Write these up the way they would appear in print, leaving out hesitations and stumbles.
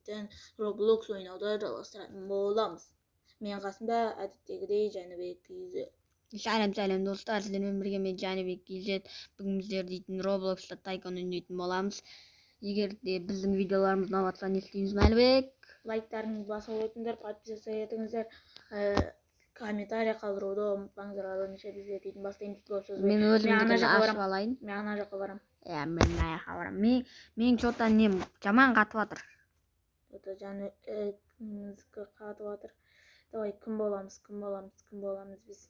дейтін Roblox ойнауды жалғастыратын боламыз. Мен қасымда әдеттегідей Жәнібек KZ. Сәлем, сәлем, достар! Сіздермен бірге мен, Жәнібек KZ. Бүгін біздер дейтін Роблокста тайкон ойнайтын боламыз. Егер де біздің видеоларымыз ұнап жатса, не істейміз, Мәлібек? Лайктарыңызды басып өтіңдер, подписаться етіңіздер, комментарий қалдыруды ұмытпаңыздар. Ал ендеше біздер дейтін бастаймыз, көп созбай. Мен Мен ана өзімдікін жаққа ашып барамын. алайын. Мен ана жаққа барамын. Иә, мен мына жаққа барамын. Мен че-то нем жаман қатып жатыр. Это Жәнібекіміздікі қатып жатыр. Давай, кім боламыз, кім боламыз, кім боламыз біз?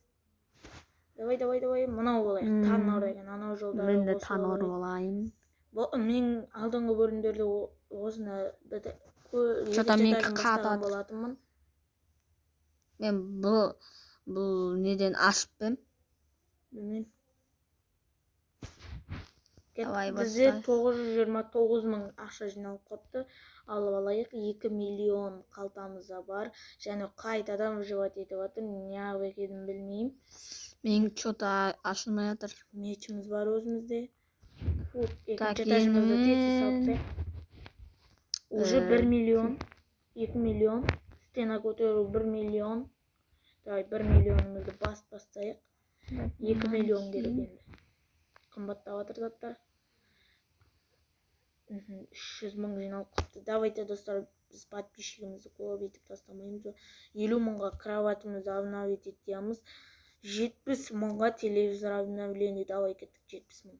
Давай, давай, давай, мынау болайық. Танор деген анау жолдары Мен де осы танор болайық. болайын. Бұл мен алдыңғы бөлімдерде осыны Чё-то екінші менікі этажын қатып бастаған жатыр. болатынмын. Мен бұл неден ашып ем. Білмеймін. Давай, Бізде баста. 929 мың ақша жиналып қалыпты. Алып алайық, 2 миллион қалтамызда бар. Және қайтадан выживать етіп жатыр. Неғып екенін білмеймін. Мен че-то ашылмай жатыр. Мечіміз бар өзімізде. Фу, Так, екінші этажымызды тез тез салып енді тастайық. Уже 1 миллион, 2 миллион, стена көтеру 1 миллион. Давай, 1 миллионымызды басып бастайық. 2 миллион керек енді. Қымбаттап жатыр заттар. 300 мың жиналып қалыпты. Давайте, достар, біз подписчигімізді көбейтіп тастамаймыз ба? 50 мыңға кроватымызды обновить етеміз. 70 мыңға телевизор обновление. Давай, кеттік, 70 мың.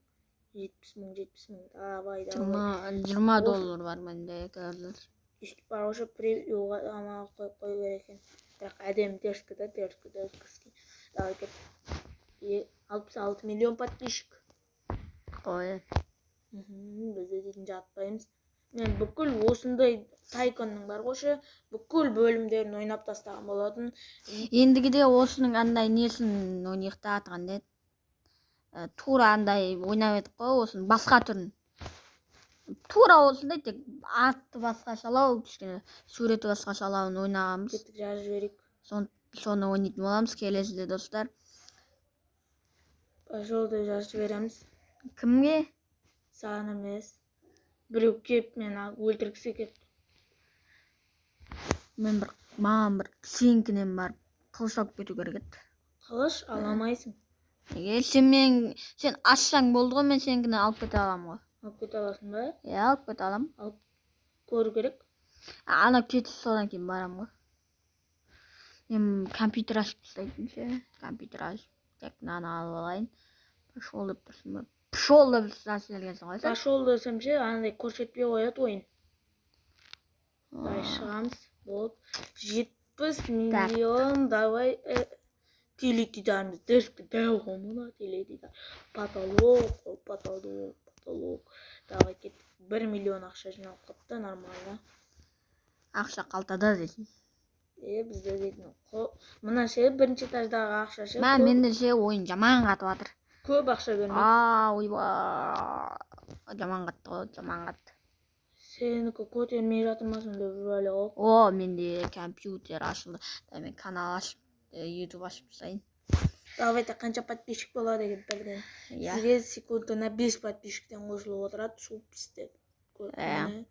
70 мың, 70 мың. Давай, давай. 20 доллар бар менде қазір. Өйстіп бар уже превьюға тамақ қойып қою керек екен. Бірақ әдемі, дерзкий да, дерзкий, дерзкий. Давай, кеттік. 66 миллион подписчик. Қой. Біз де дейтін жатпаймыз. Мен бүкіл осындай тайконның бар ғой ше, бүкіл бөлімдерін ойнап тастаған болатын. Ендігіде осының андай несін ойнайық та, аты қандай еді? Тура андай ойнап едік қой, осының басқа түрін. Тура осындай, тек аты басқашалау, кішкене суреті басқашалауын ойнағанбыз. Кеттік, жазып жіберейік. Соны ойнайтын боламыз келесіде, достар. Пошел деп жазып жібереміз. Кімге? Саған емес. Біреу кеп мені өлтіргісі келіп. Мен бір маған бір сенікінен барып қылыш алып кету керек еді. Қылыш ала алмайсың. Неге? Сен ашсаң болды ғой, мен сенікінен алып кете аламын ғой. Алып кете аласың ба? Иә, алып кете аламын. Алып көру керек. Ана кетіп, содан кейін барамын ғой. Мен компьютер ашып тастайтын ше. Компьютер ашып, тек мынаны алып алайын. Пошел деп тұрсың ба? Пошел деп жазып жібергенсің ғой сен. Пошел десем ше, андай көрсетпей қояды ойын. Давай, шығамыз. Болды. 70 миллион, давай. Теледидарымыз дерзкий, дәу ғой мына теледидар. Потолок, ол потолок, потолок. Давай, кеттік. 1 миллион ақша жиналып қалыпты, нормально. Ақша қалтада десің. Е, бізде дейтін мына ше, бірінші этаждағы ақша ше. Мә, менде ше ойын жаман қатып жатыр. Көп ақша бермейді. А, ойбай. Жаман қатты ғой, жаман қатты. Сенікі көтермей жатыр ма сонда, бір бәле ғой. О, менде компьютер ашылды. Да, мен канал ашып, YouTube ашып тастайын. Давайте, қанша подписчик болады екен бірден? Иә. Сізге секундына 5 подписчиктен қосылып отырады, супс деп. Иә. Міне.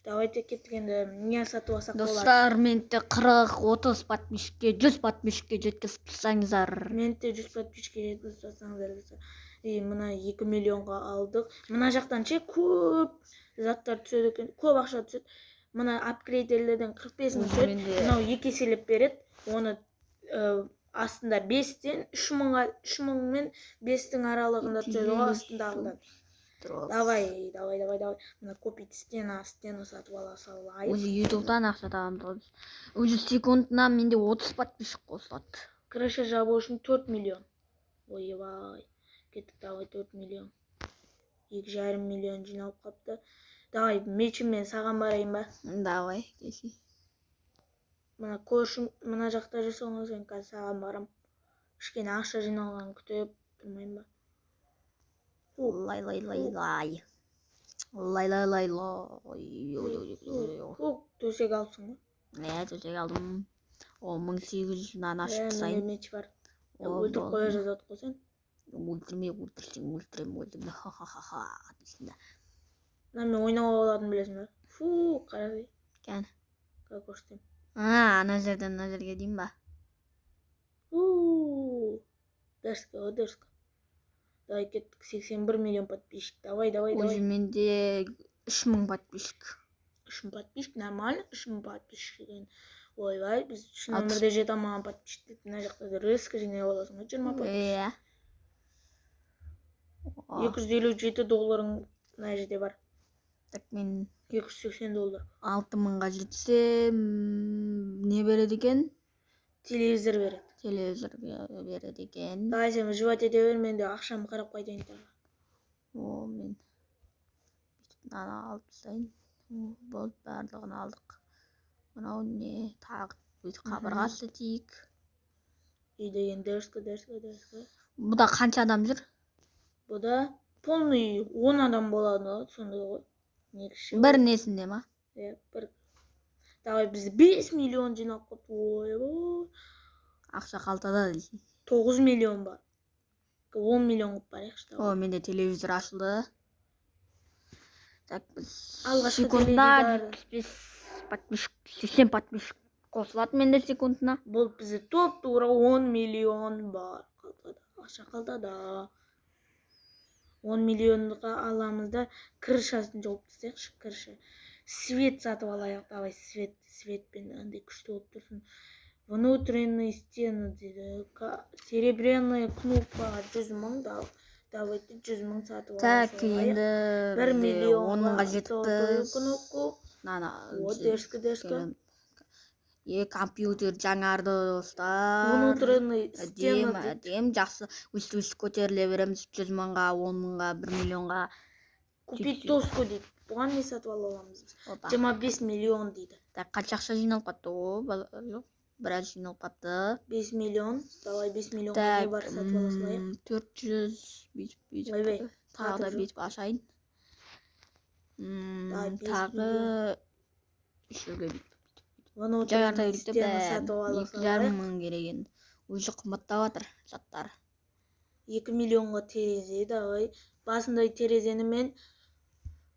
Давайте, кеттік, енді не сатып алсақ болады? Достар, менде 40, 30 подписчикке, 100 подписчикке жеткізіп тастаңыздар. Мені де 100 подписчикке жеткізіп тастаңыздар, достар. И мына 2 миллионға алдық. Мына жақтан ше көп заттар түседі екен, көп ақша түседі. Мына апгрейдерлерден 45 мың Уже түседі. менде Мынау екі еселеп береді. Оны астында 5-тен 3 мыңға, 3 мың мен 5-тің аралығында түседі ғой астындағыдан. Давай, давай, давай, давай. Мына купить стена, стена сатып ала салайық. Өзі ютубтан ақша табамыз ғой біз. Уже секундына менде 30 подписчик қосылады. Крыша жабу үшін 4 миллион. Ойбай. Кеттік, давай, 4 миллион. 2,5 миллион жиналып қалыпты. Давай, мечіммен саған барайын ба? Давай, келсей. Мына көршім мына жақта жүрсің ғой сен, қазір саған барам. Кішкене ақша жиналғанын күтіп тұрмайын ба? Лай лай лай лай. Лай лай лай лай. Ой, ой, ой, ой, ой. О, төсек алыпсың ғой. Иә, төсек алдым. О, 1800 мынаны ашып Ә, менде тастайын. меч бар. О, Өлтіріп қоя болды. жазады ғой сен. Өлтірме, өлтірсең өлтірем, өлтірме. Ха ха ха ха дейсің да. Мына мен ойнауға болатынын білесің ба? Фу, қарасай. Кәне. Как көрсетемін. А, ана жерден мына жерге дейін ба? У, дерзко ғой, дерзко. Давай, кеттік. 81 миллион подписчик. Давай, давай, Уже давай. менде 3000 подписчик. 3000 подписчик нормально. 3000 подписчик деген, ойбай, біз шын 60. өмірде жете алмаған подписчик. Мына жақта да резко жинай аласың ғой 20 подписчик. Иә. О, 257 долларың мына жерде бар. Так, мен 280 доллар. 6000-ға жетсем, не береді екен? Телевизор береді. Телевизор береді екен. Давай, сен выживать ете бер, мен де ақшамды қарап қайтайын тағы. О, мен бүйтіп мынаны алып тастайын. О, болды, барлығын алдық. Мынау не? Тағы бүйтіп қабырға істетейік. Үй деген дерзко, дерзко, дерзко. Бұда қанша адам жүр? Бұда полный 10 адам болады ғой, сондай ғой негізі. Бір несінде ма? Иә, бір. Давай, біз 5 миллион жиналып қалыпты, ойбой. Ақша қалтада дейсің. 9 миллион бар, 10 миллион қылып барайықшы, давай. О, менде телевизор ашылды. Так, біз Алғашқы секундына теледидар. 75 подписчик, 80 подписчик қосылады менде секундына. Бұл бізде топ тура 10 миллион бар қалтада, ақша қалтада. 10 миллионға аламыз да, крышасын жауып тастайықшы. Крыша, свет сатып алайық. Давай, свет, светпен андай күшті болып тұрсын. Внутренние стены дейді. Серебряная кнопкаға 100 000 да. Давайте 100 000 сатып ала Так, салайық. енді бір бізде миллионға 10 мыңға золотую жетіппіз. кнопку. Мынаны О, дерзко, дерзко. Е, компьютер жаңарды, достар. Внутренний стена Әдемі, дейді. әдемі, жақсы. Өстіп өстіп көтеріле береміз 100 мыңға, 10 мыңға, 1 миллионға. Купить доску дейді. Бұған не сатып ала аламыз біз? Опа. 25 миллион дейді. Так, қанша ақша жиналып қалыпты? О, жоқ, біраз жиналып қалыпты. 5 миллион. Давай, 5 миллионға не Так, бар, сатып ала салайық. 400 бүйтіп бүйтіп Ойбай, тағы да қатып жүр. бүйтіп ашайын. Давай, 5 Тағы миллион. үш жерге бүйтіп Внутренний жаңарта берейік те стена бәрін. сатып ала 2,5 салайық. мың керек енді. Уже қымбаттап жатыр заттар. 2 миллионға терезе. Давай, басындай терезені мен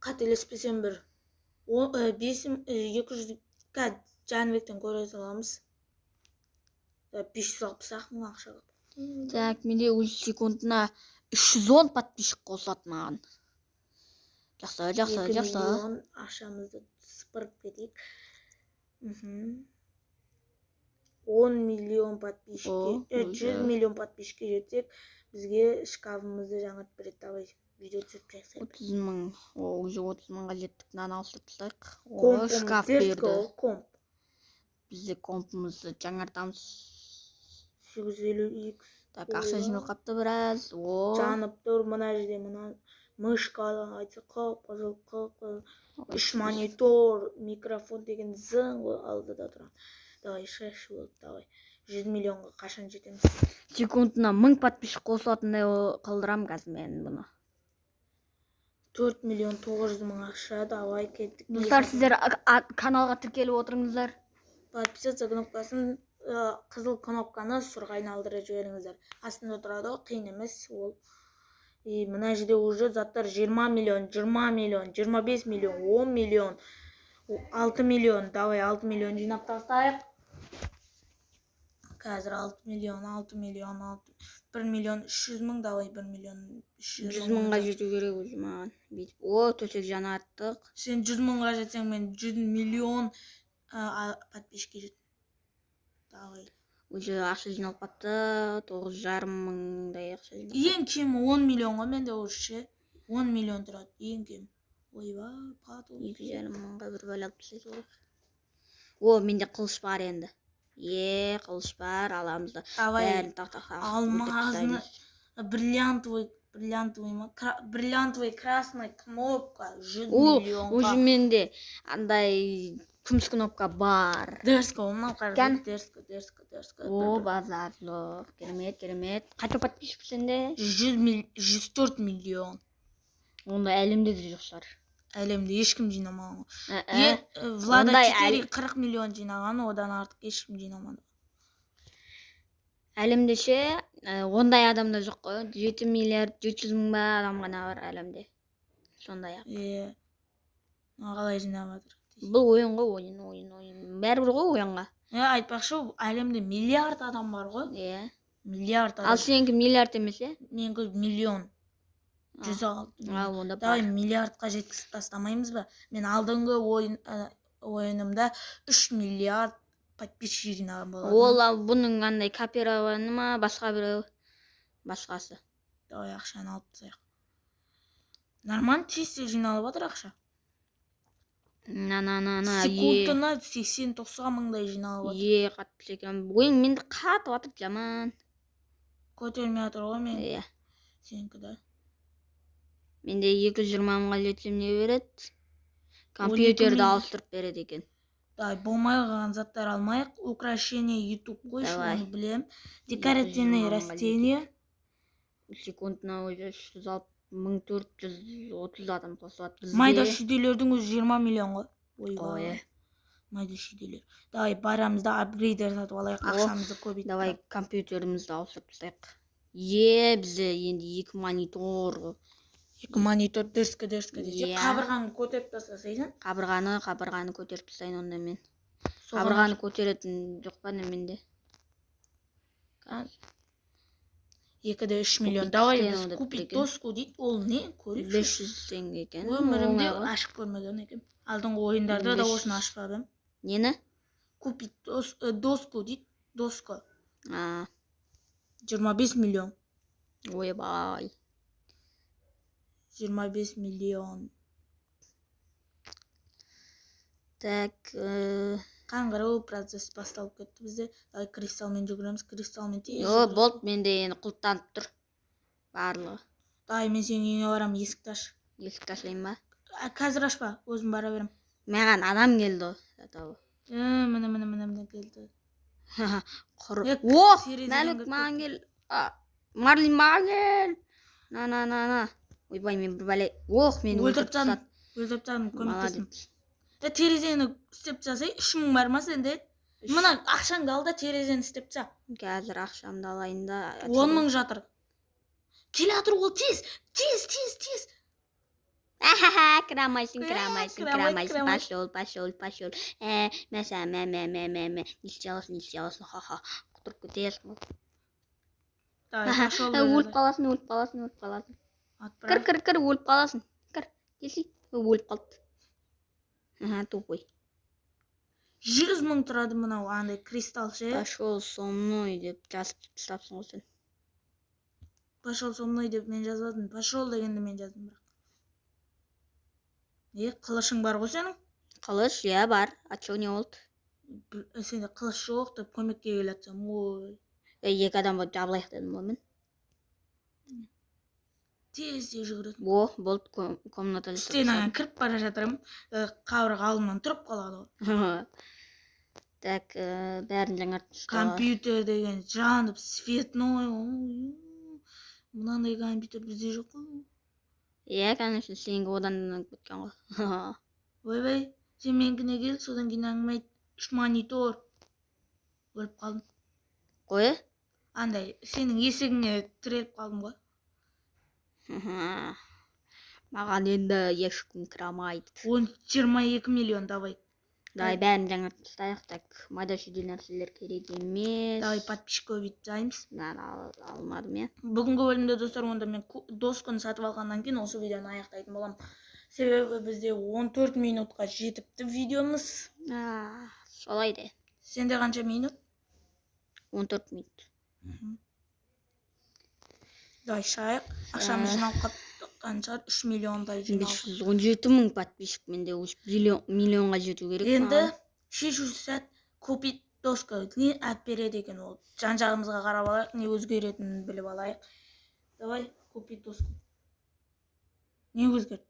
қателеспесем бір бес 200, қазір Жәнібектен көре саламыз. 560 ақ мың ақша қалды. Так, менде уже секундына 310 подписчик қосылады маған. Жақсы, жақсы, екі жақсы. миллион ақшамызды сыпырып кетейік. 10 миллион подписчикке, О, 100 уже. миллион подписчикке жетсек, бізге шкафымызды жаңартып береді. Давай, видео түсіріп тастайық. 30 мың. О, уже 30 мыңға жеттік. Мынаны ауыстырып тастайық. О, Компымыз шкаф дерзко берді. ғой, комп. Бізде компымызды жаңартамыз. 850 икс. Так, ақша жиналып қалыпты біраз. О, Жанып тұр мына жерде. Мына мышка айтса, қып қызыл, қып қызыл. Үш монитор, микрофон деген зың ғой алдыда тұрған. Давай, шығайықшы, болды. Давай, 100 миллионға қашан жетеміз? Секундына 1000 подписчик қосылатындай қылдырамын қазір мен бұны. 4 миллион 900 мың ақша. Давай, кеттік. Не Достар, сатып- сіздер каналға тіркеліп отырыңыздар. Подписаться кнопкасын, қызыл кнопканы сұрға айналдырып жіберіңіздер, астында тұрады ғой, қиын емес ол. И мына жерде уже заттар 20 миллион, 20 миллион, 25 миллион, 10 миллион, 6 миллион. Давай, 6 миллион жинап тастайық қазір. 6 миллион, 6 миллион, 6, 1 миллион 300 мың. Давай, 1 миллион 300 100 мыңға жету керек уже маған. Бүйтіп, о, төсек жаңарттық. Сен 100 мыңға жетсең, мен 100 миллион подписчикке жеттім. Давай. Уже ақша жиналып қалыпты, 9,5 мыңдай ақша жиналып. Ең кемі 10 миллион ғой менде уже ше. 10 миллион тұрады ең кем. Ойбай, потом. 2,5 мыңға бір бәле алып тастай салайық. О, менде қылыш бар енді. Е, қылыш бар, аламыз да. Давай. Бәрін тақ тақ тақ Алмазный, бриллиантовый, бриллиантовый ма, бриллиантовый красный кнопка 100 О, миллионға. уже менде андай күміс кнопка бар. Дерзко, мынау Кән. қараса, дерзко, дерзко, дерзко. О, базар жоқ, керемет, керемет. Қанша подписчик сенде? 104 миллион. Онда әлемде де жоқ шығар. Әлемде ешкім жинамаған ғой. Ә, Е, Влада Ондай 4 40 миллион жинаған, одан артық ешкім жинамады. Әлемде ше, ондай адамда жоқ қой. 7 миллиард 700 мың ба адам ғана бар әлемде. Сондай ақ. Е, мына қалай жинап жатыр? Бұл ойын ғой, ойын, ойын, ойын. Бәрібір ғой ойынға. Е, айтпақшы, әлемде миллиард адам бар ғой. Иә. Миллиард Ал адам. Сенікі миллиард емес, иә? Менікі миллион. 106. А, онда Давай бар. Миллиардқа жеткізіп тастамаймыз ба? Мен алдыңғы ойынымда 3 миллиард подписчик жинаған болатынмын. Ол ал бұның андай копированы ма, басқа біреу, басқасы. Давай ақшаны алып тастайық. Нормально, тез тез жиналып жатыр ақша. На на на на е. Секундына 80-90 мыңдай жиналып жатыр. Е, қатты екен. Ойын менде қатып жатыр жаман. Көтермей жатыр ғой мен. Иә. Сенікі да. Менде 220 мыңға жетсем, не береді? Компьютерді мың. Ауыстырып береді екен. Давай болмай қалған заттар алмайық. Украшение YouTube қойшы, Давай. Оны білем. Декоративные 220 мыңға. растения. Секундына уже 306 430 адам қосылады бізге. Майда шүйделердің өзі 20 миллион ғой. Ойбай. Ой. Майда шүйделер. Давай барамыз да апгрейдер сатып алайық, О, ақшамызды көбейтіп. Давай компьютерімізді ауыстырып тастайық. Е, бізде енді екі монитор ғой. Екі монитор дерзко, дерзко десе, Иә. қабырғаңды көтеріп тастасайсың. Қабырғаны көтеріп тастайын онда мен. Соған. Қабырғаны көтеретін жоқ па не менде? 2,3 миллион. Купить Давай стену біз деп купить тұр екен. Доску дейді. Ол не? Көрейікші. 500 теңге екен. Өмірімде Оңай ғой. ашып көрмеген екенмін. Алдыңғы ойындарда да 500. осыны ашпап едім. Нені? Купить доску дейді. Доска. А, 25 миллион. Ойбай. 25 миллион. Так, Қаңғыру процесс басталып кетті бізде. Давай кристалмен жүгіреміз, кристалмен тез О, жүгіреміз. болды, менде енді құлыптанып тұр. Барлығы. Давай мен сенің үйіңе барамын, есікті аш. Есікті ашайын ба? А, қазір ашпа, өзім бара беремін. Маған адам келді ғой. Атауы. Е, міне, міне, міне, міне келді. Құр. Е, О, терезеден Мәлік, кіріп. Маған кел. А, Марлин, маған кел. На, на, на, на. Ойбай, мен бір бәле. Ох, мені Өлтіріп өлтіріп тастадым. тастады. Өлтіріп тастадым, көмектестім. Молодец. Е, терезені істеп тастасай, 3000 бар ма сенде? Мына ақшаңды ал да терезені істеп таста. Қазір ақшамды алайын да. 10 000 жатыр. Келе жатыр ол, тез, тез, тез, тез. Ахаха, кіре алмайсың, кіре Э, алмайсың, кіре кіре алмайды, алмайсың. Кіре алмайды. Пошел, пошел, пошел. Ә, мәсә, мә, мә, мә, мә, мә. Не істей аласың, не істей аласың, ха-ха. Құтырып кетесің ғой. Давай, Аха, пошел. Ә, өліп қаласың, өліп қаласың, өліп қаласың. Кір, Отправь. Кір, кір, өліп қаласың. Кір, келсей. Өліп қалды. Аха, тупой. 100 000 тұрады мынау андай кристалл ше. Пошел со мной деп жазып тастапсың ғой сен. Пошел со мной деп мен жазбадым. Пошел дегенді мен жаздым бірақ. Е, қылышың бар ғой сенің? Қылыш, иә, бар. А чё, не болды? Сенде қылыш жоқ деп көмекке келе жатсам, ой. Е, екі адам болып жабылайық дедім ғой мен. Тез тез жүгіретін. О, болды, комната жасап Стенаға кіріп бара жатырмын, қабырға алдымнан тұрып қалады ғой. Тастадым. Так, бәрін жаңартып тастауға. Компьютер деген жанып, цветной. Ой, мынандай компьютер бізде жоқ қой. Иә, конечно, сенікі одан да кеткен ғой. Ойбай, сен менікіне кел, содан кейін әңгіме айт. Үш монитор. Өліп қалдым. Қой. Андай сенің есігіңе тіреліп қалдым ғой. Маған енді ешкім кіре алмайды. 10, 22 миллион, давай. Давай бәрін жаңартып тастайық. Так, майда шүйде нәрселер керек емес. Давай подписчик көбейтіп тастаймыз. Мынаны алмадым, иә. Бүгінгі бөлімде, достар, онда мен досканы сатып алғаннан кейін осы видеоны аяқтайтын боламын. Себебі бізде 14 минутқа жетіпті видеомыз. А, солай де. Сенде қанша минут? 14 минут. Давай шығайық. Ақшамыз жиналып қалған шығар, 3 миллиондай жиналып. 517 мың подписчик менде, уже миллионға жету керек Енді маған. Шешуші сәт, купить доска не әп береді екен ол? Жан жағымызға қарап алайық, не өзгеретінін біліп алайық. Давай купить доску. Не өзгерді?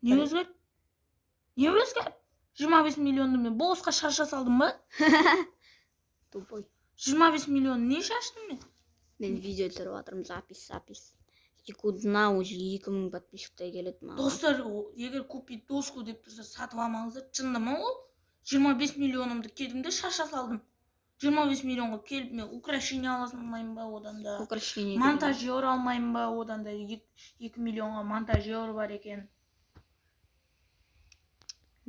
Не өзгерді? Не өзгерді? 25 миллионды мен босқа шаша салдым ба? Тупой. 25 миллион не шаштым мен? Мен видео түсіріп жатырмын, запись, запись. Секундына уже 2000 подписчиктай келеді маған. Достар, егер купить доску деп тұрса, сатып алмаңыздар. Шынында ма ол? 25 миллионымды келдім де шаша салдым. 25 миллионға келіп мен украшение ала алмаймын ба одан да? Украшение. Монтажер алмаймын ба одан да? 2 миллионға монтажер бар екен.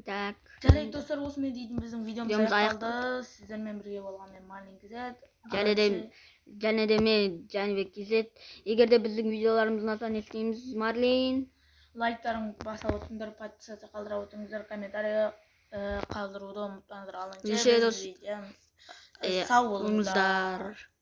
Так. Жарайды, достар, осымен дейтін біздің видеомыз Видеомыз аяқталды. Сіздермен бірге болған мен, Марлин KZ. Және де мен, Жәнібек KZ. Егер де біздің видеоларымыз ұнаса, не істейміз, Марлин? Лайктарың баса отырыңдар, подписаться қалдыра отырыңыздар, комментарий қалдыруды ұмытпаңыздар. Алынша Неше біздің видеомыз. Иә, Сау болыңыздар. болыңыздар.